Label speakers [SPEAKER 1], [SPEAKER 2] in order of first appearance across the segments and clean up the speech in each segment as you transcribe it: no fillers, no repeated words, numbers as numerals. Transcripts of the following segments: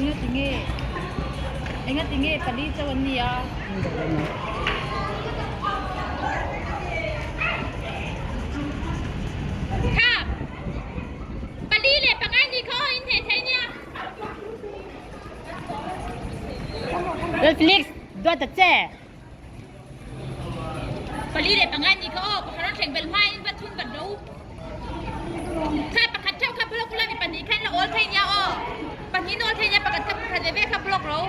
[SPEAKER 1] Engati nge? Engati nge pali chauh an nia? Kha! Pali leh pangai ni kha aw in thei thei nia.
[SPEAKER 2] Felix, duat ta che.
[SPEAKER 1] Pali leh pangai ni kha aw pakhat rawn thleng bel hma in va thun vat ro. Kha pakhat theuh kha block ula mi pahnih khan la awl thei nia aw. Pahnih in awl thei nia pakhat kha pakhat ve ve kha block ro.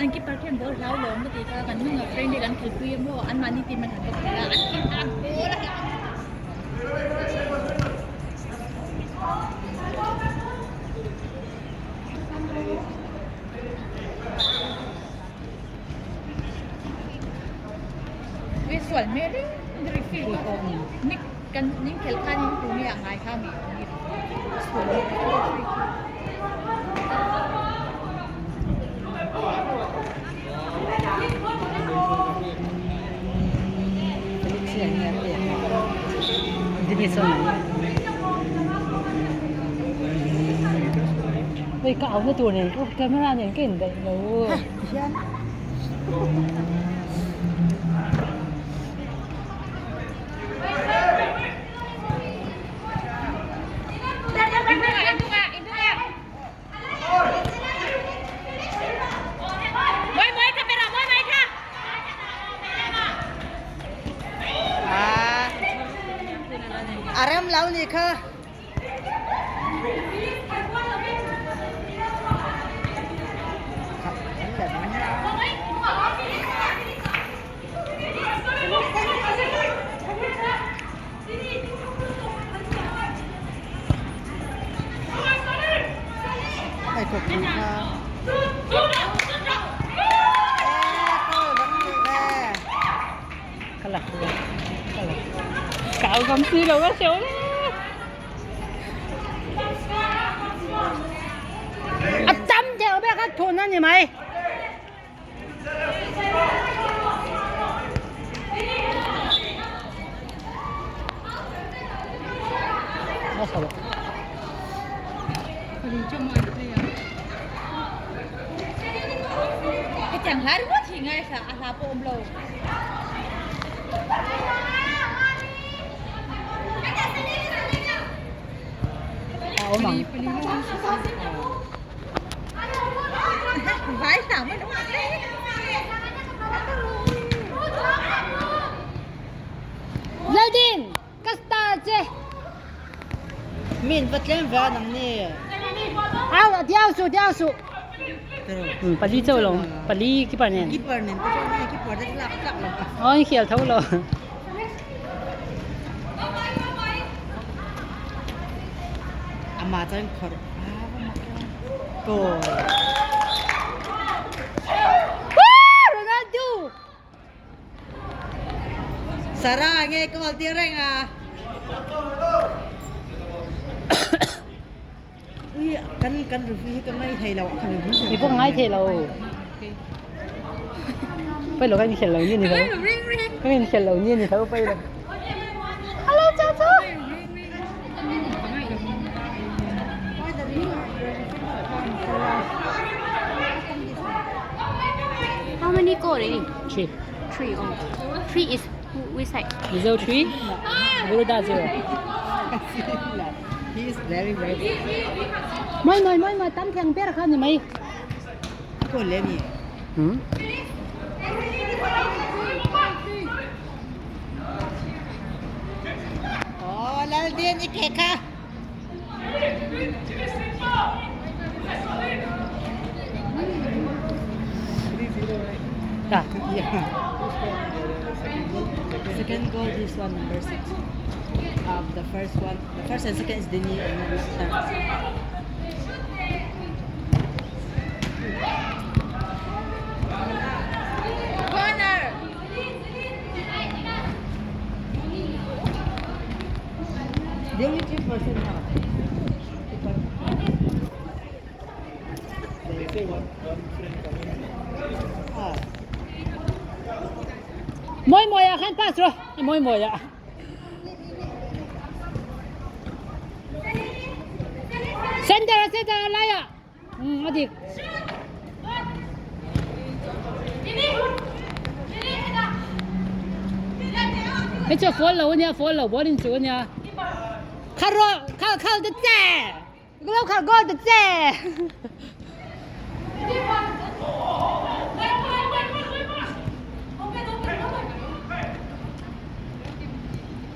[SPEAKER 1] An keeper khian ball hlau lawm ka ti kha kan hnungah friend te kan khelpui emaw anmahni team an han va khel a an keeper ball a hlau. Ui sual hmel ding refill ka awm ni kan ning khel khan in tu nge a ngai kha mi sual
[SPEAKER 2] Ui ka au na tur nen camera nen ka in daih lo.
[SPEAKER 3] A rem lo nih kha. Ai thuộc gì kha.
[SPEAKER 2] Ka la ka la ka au ngam si lo a siau le. A tam deuh bek a thun a ni mai.
[SPEAKER 1] Hetiang hla ringawt hi ngai hla a hla pawh awm lo.
[SPEAKER 2] A awm ang.
[SPEAKER 1] Vai hla mai lo.
[SPEAKER 2] Laldin, ka star che.
[SPEAKER 3] Min va tlem ve nang ni.
[SPEAKER 2] Au, diau su, diau su. Pali chau lo, pali keeper nen.
[SPEAKER 3] Keeper nen te chuan nge keeper te lak tlak lo.
[SPEAKER 2] Oi khial tho lo.
[SPEAKER 3] Ama chuan khawr goal.
[SPEAKER 2] Ronaldo.
[SPEAKER 3] Sarah nge goal tir reng a. Ui kan kan review hi ka ngai thei lo a kan review.
[SPEAKER 2] Mi pawh ngai thei lo. Pai lo kan khel lo ni ni tho. Kan khel lo ni ni tho pai lo. Hello chào chào.
[SPEAKER 4] How many goal already?
[SPEAKER 2] Three.
[SPEAKER 4] Three. Oh. Three is which side?
[SPEAKER 2] Zero three. Garuda zero.
[SPEAKER 3] He is very very
[SPEAKER 2] Mai mai mai mai tam thiang ber kha ni mai.
[SPEAKER 3] Goal le ni.
[SPEAKER 2] Hmm.
[SPEAKER 3] Oh Laldin i ke kha.
[SPEAKER 2] À.
[SPEAKER 3] Yeah. Second goal, this one, number 6. The first one, the first and second is Dini and then third.
[SPEAKER 1] Corner.
[SPEAKER 3] Dini 3% now. Ah.
[SPEAKER 2] Moi moi à khan pass rồi. Moi moi à. Center center lai à. Adik. Hei cho follow nha, follow bo din chu nha. Khar ro, khar khar de che. Lo khar go de che.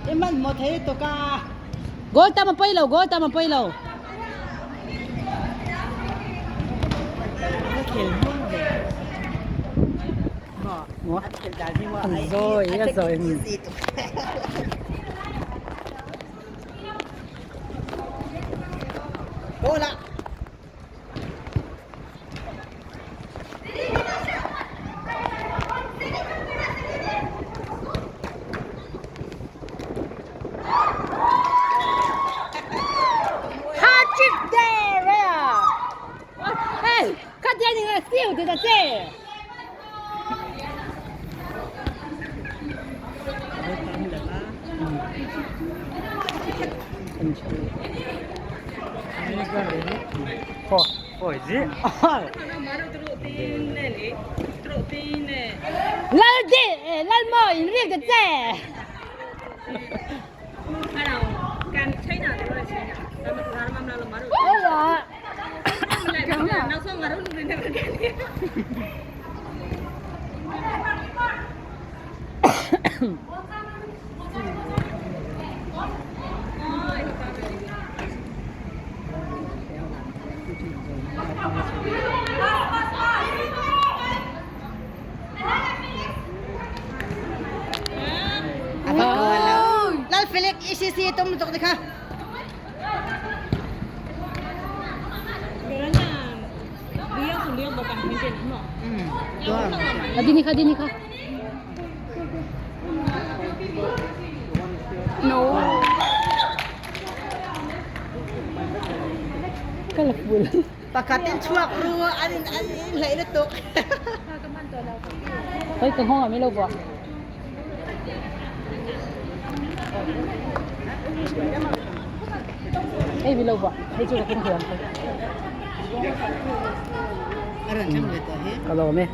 [SPEAKER 3] Em ăn một thế to ka.
[SPEAKER 2] Goal ta ma poi lo, goal ta ma poi lo.
[SPEAKER 3] Nó khel muang ve. Mo.
[SPEAKER 2] Mo.
[SPEAKER 3] An khel dan hi mo.
[SPEAKER 2] Rồi,
[SPEAKER 3] I take
[SPEAKER 2] rồi.
[SPEAKER 3] it easy to. Bola.
[SPEAKER 2] Hat trick there à. Hey, khát gia đình là siêu thì là che. Four.
[SPEAKER 5] Four, is it?
[SPEAKER 2] Lal di, lal mo in riek de che. အဲ့ဒါ
[SPEAKER 1] နောက်ဆုံးငါတို့လူတွေနဲ့ပဲကန်နေ
[SPEAKER 3] Apa ko Lal Felix ECC tum tok de kha.
[SPEAKER 2] À, đi đi đi kha.
[SPEAKER 4] No.
[SPEAKER 2] Colorful.
[SPEAKER 3] Pakatin chuak ru an an lai na tok.
[SPEAKER 2] Hoy kang honga mi lo bo. Hey mi lo bo. Hey chu ka kin thiam.
[SPEAKER 3] Aron chang le to he.
[SPEAKER 2] Ka lo me.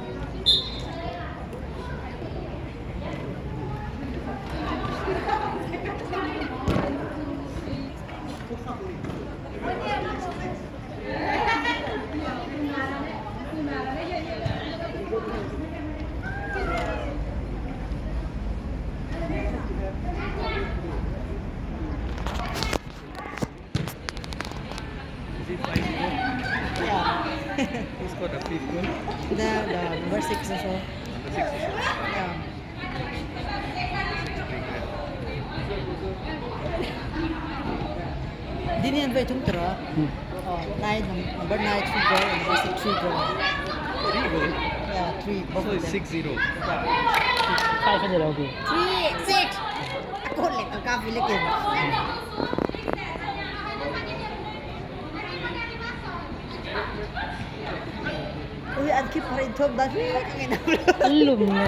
[SPEAKER 5] Is it 5-0?
[SPEAKER 3] Yeah.
[SPEAKER 5] Who scored the fifth goal?
[SPEAKER 3] The number 6 also.
[SPEAKER 5] Number 6 also.
[SPEAKER 3] Yeah. Dini an vai thum tra. Oh, 9 number 9 3 goal and number 6 3 goal.
[SPEAKER 5] 3 goal?
[SPEAKER 3] Yeah, 3 both
[SPEAKER 5] So
[SPEAKER 3] of
[SPEAKER 5] it's
[SPEAKER 3] them.
[SPEAKER 5] 6-0.
[SPEAKER 2] Five ka lo gi.
[SPEAKER 3] 3 6. Ako le ka ka Felix. Uy, an keep pa rin thom da ang ina.
[SPEAKER 2] Lum ne.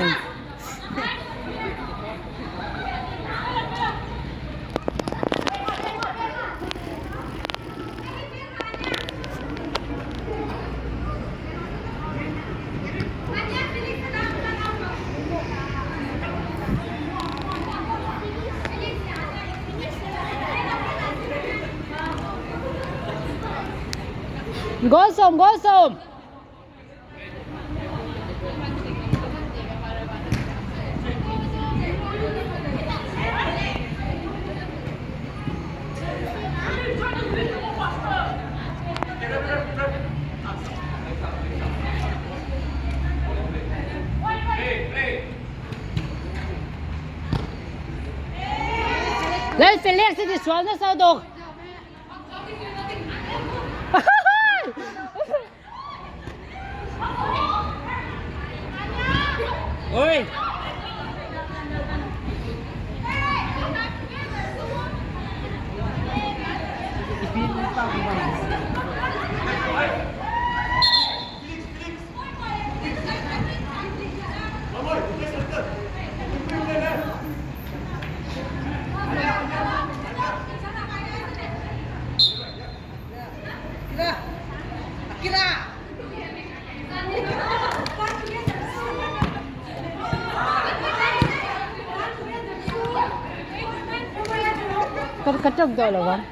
[SPEAKER 2] Goal som, goal som. Lal Felix hi tisual nasa dawk.
[SPEAKER 5] Oi!
[SPEAKER 2] Ka tap deuh lo vang.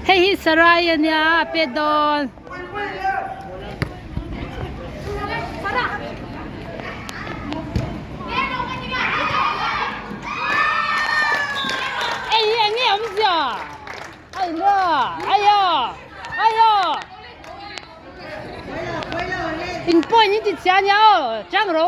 [SPEAKER 2] Hei hi sarai a nia a pet dawn. Ei hi eng nge awmzia? Ai ayo ayo in point in ti chhia a nia aw chang ro.